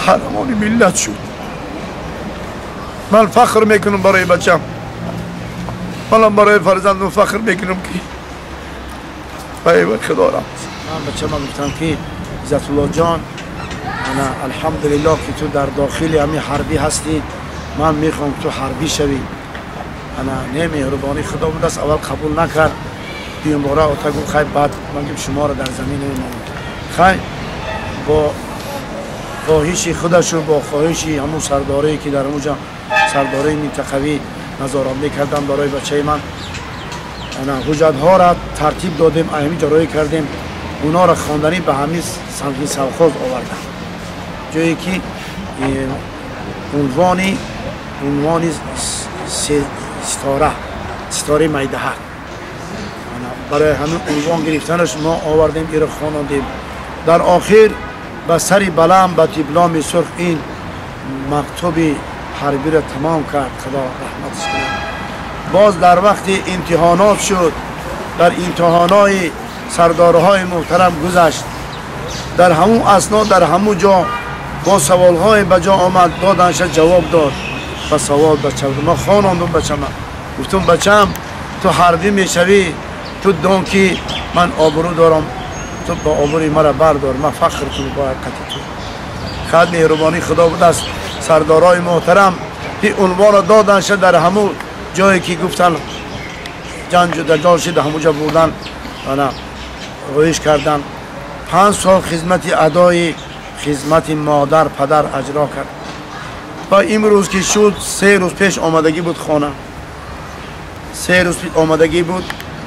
قهرمان ملت شد. من فخر میکنم برای بچم، منم برای فرزندم فخر میکنم که ای خدا رحمت. من بچه من گفتم که عزت الله جان، انا الحمدلله که تو در داخل همی حربی هستی، من میخوام تو حربی شوی. انا نه مهربانی خدا بود است، اول قبول نکرد، دیوم باره آتا گفت خیلی بعد من گفت شما را در زمین نمیمانم. خیلی با خواهش خودش و با خواهش همون سرداری که در اونجا سرداری منطقوی نظارت میکردن برای بچه من، انا حجت ها را ترتیب دادیم، همین جارایی کردیم، اونا را خواندنی به همین سمت سوخاز آوردن، جایی که عنوان ستاره میدهد برای همین عنوان گرفتنش ما آوردیم، ایرا خواندیم. در آخر به سری بلند به دیپلم سرخ این مکتب حربی را تمام کرد، خدا رحمتش کنه. باز در وقت امتحانات شد، در امتحانای سردارهای محترم گذشت، در همون اسنا در همون جا با سوالهای به جا آمد، دادنش جواب داد به سوال بچه. ما خواندم بچه، من گفتم بچم تو حربی میشوی، تو دون که من آبرو دارم، تو با آبروی مرا بردار، من فخر کنم با حرکت تو. خد مهربانی خدا بود است، سردارای محترم این عنوان را دادنش در همون جایی که گفتن جنگ و دجال شد، همونجا بودن انا رویش کردن. 5 سال خدمت ادای خدمت مادر پدر اجرا کرد. و امروز که شد 3 روز پیش آمدگی بود خانه، 3 روز پیش آمدگی بود،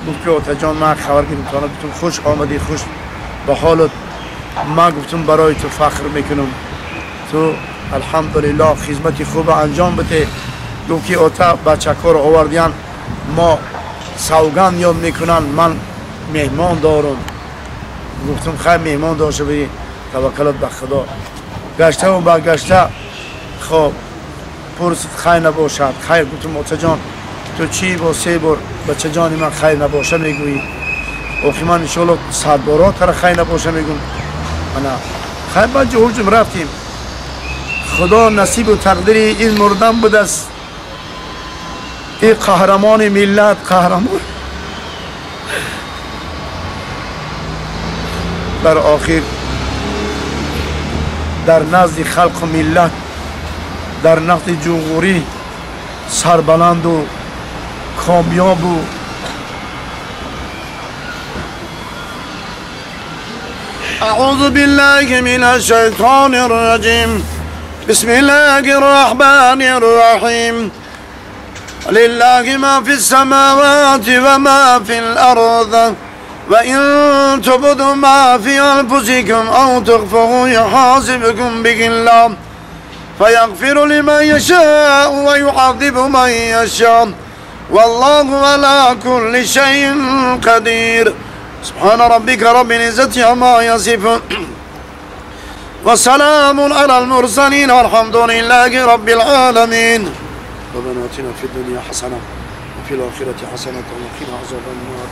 گفت که آتا جان من خبر گرفتم، گفتم خوش آمدی، خوش به حالت. من گفتم برای تو فخر میکنم، تو الحمدلله خدمت خوب انجام بده. گفت که آتا بچه ها رو آوردین، ما سوگند یاد میکنن، من مهمان دارم. گفتم خیلی مهمان داشته بودی، توکلت به خدا. گشته و برگشته خب پرسید خیر نباشد، خیر. گفتم آتا جان تو چی با 3 بار بچه جانی من خیر نباشه میگویی؟ آخی من انشالله 100 بارا تر خیر نباشه میگم. انا خیر بعد جهوجم رفتیم. خدا نصیب و تقدیر این مردم بود است، این قهرمان ملت، قهرمان در آخر در نزد خلق و ملت، در نزد جمهوری سربلند و کامیاب و اعوذ بالله من الشیطان الرجیم، بسم الله الرحمن الرحیم، لله ما في السماوات وما في الأرض وإن تبدوا ما في أنفسكم أو تخفوه يحاسبكم به الله فيغفر لمن يشاء ويعذب من يشاء والله على كل شيء قدير. سبحان ربك رب العزة عما يصفون وسلام على المرسلين والحمد لله رب العالمين. ربنا آتنا في الدنيا حسنة وفي الآخرة حسنة وقنا عذاب النار.